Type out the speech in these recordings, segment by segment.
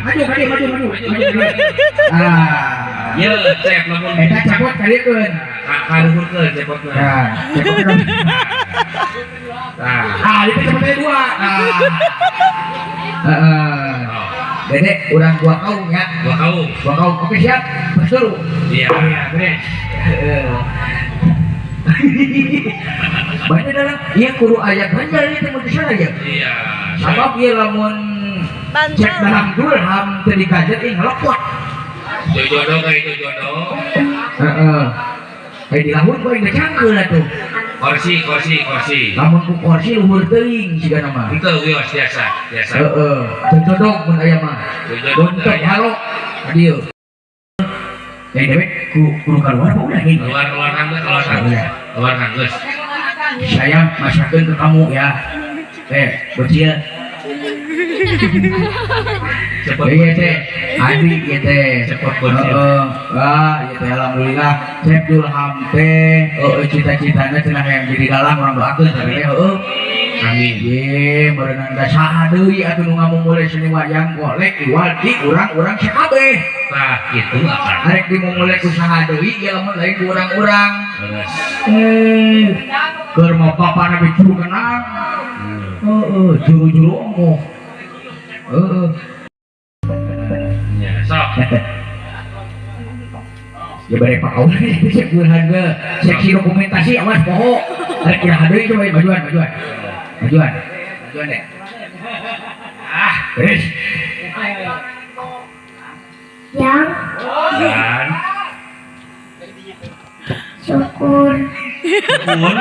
Maju, maju, maju, maju. Maju, maju. Ah. Ye, cep lamun. Eta cepot kalieun. Kaluhurkeun cepotna. Nah, cepotna. Nah. Ah, itu cepotnya dua. Ah. Heeh. Oh, Dede, urang dua kaum ya. dua kaum. Dua kaum. Oke, siap. Mas dulu. Iya. Iya, beres. Heeh. Banyak dalam, iya kudu aya ganjal ieu teh mun teu salah ya. Iya. Sabab ieu lamun cek dalam dulham teu diganjel ieu ngelokot. Jodoh kayak itu jodoh. Heeh. Kayak di lahun bae geus cangkeul atuh. Kursi, kursi, kursi. Lamun ku kursi luhur teuing sigana mah. Henteu wios biasa, biasa. Heeh, teu codok mun aya mah. Teu codok Bontok aya. halo ka dieu. Ya dewek ku kudu keluar apa udah nih? Keluar, keluar kanggeus, keluar kanggeus. Keluar kanggeus. Saya masakeun ke kamu ya. Bocil. Cepet. Iya teh, Adi ieu teh. Cepet bocil. Heeh. Ah, ieu teh alhamdulillah Cep Dulham teh heueuh cita-citana cenah hayang jadi dalang urang doakeun tapi teh heueuh. Amin. Ye, meureunan da saha deui atuh nu ngamumule seni wayang golek iwal di urang-urang sakabeh. Tah, kitu akang. Arek dimumule ku saha deui ieu lamun lain ku urang-urang. Leres. Keur mah bapana ge juru kenang. Heeh, juru-juru ongkoh. Heeh. Ya, sok. Ya bare Pak Kaul cek Burhan ge seksi dokumentasi awas poho. Arek iraha deui coba majuan, majuan. Majuan. Majuan deh. Ah, beres. Yang Dan syukur. Syukur.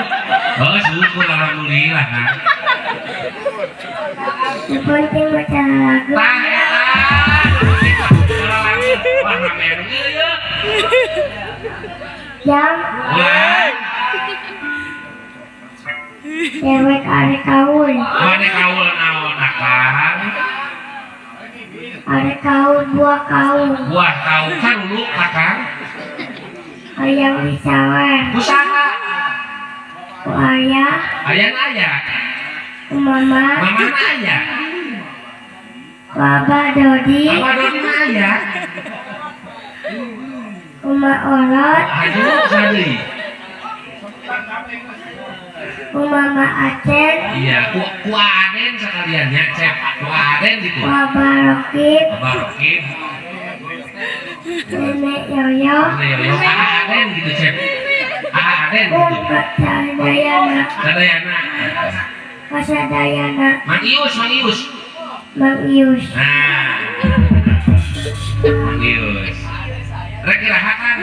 Oh, syukur alhamdulillah kan. Sepenting baca lagu. Tah eta. Wah, ramean ieu ye. Yang Bulan. Dewek arek kaul. Mane kaul naon akang? Arek kaul buah kaul. Buah kaul karulu akang. Hayang disawer. Usaha. Ku ayah. Ayana aya. Ku mama. Mamana aya. Ku abah Dodi. Abah Dodi mah aya. Ku Ma Olot. Aduh, sadeui. Ku Mama Acen. Iya, ku Aden sekalian ya, Cep. Ku Aden gitu. Ku Abah Rokib. Abah Rokib. Nenek Yoyo. Nenek Yoyo, Aden gitu, Cep. Aden Ku gitu. Kak Sadayana. Sadayana. Kak Sadayana. Mang Ius, Mang Ius. Mang Ius. Nah. Mang Ius. Rek iraha kan?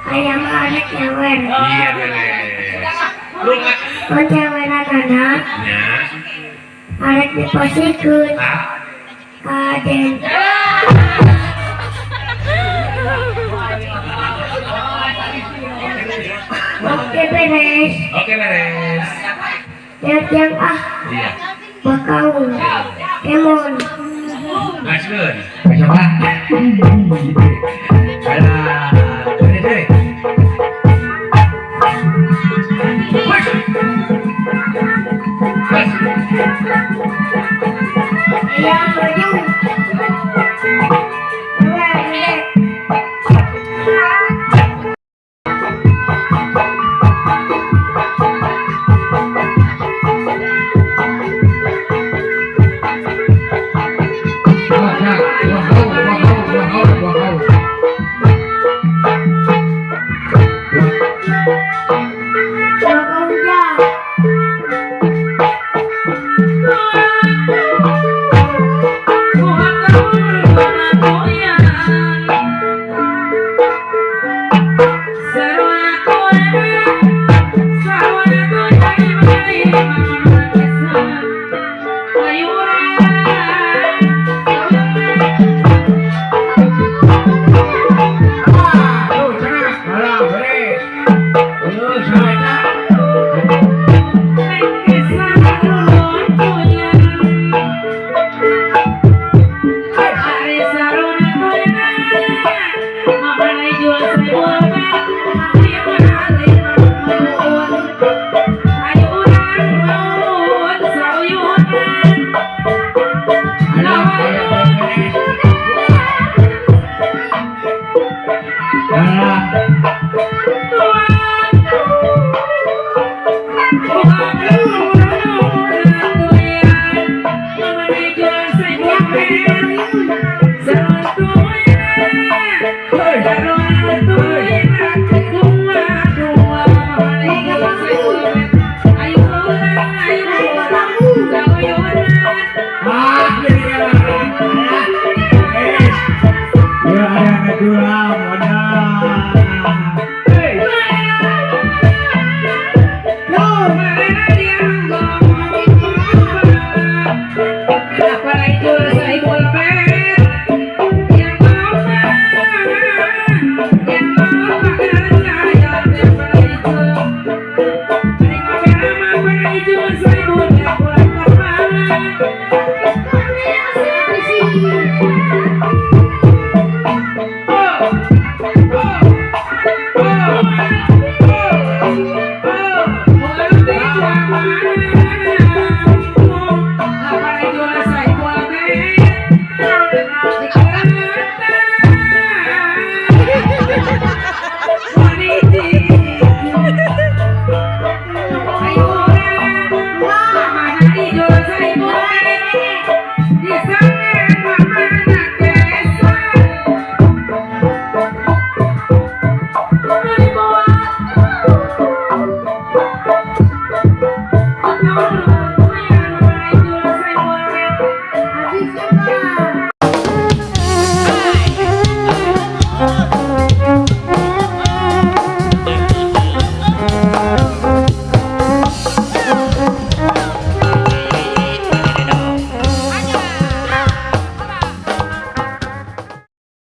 Ayam arek nyawer. Iya beres. Rungat. Mun nyaweran anak. Ya. Arek diposikeun. Ah. Aden. Oke beres. Oke beres. Yang ah. Iya. Bakau. Kemon. Gaskeun. Siapa? Alah.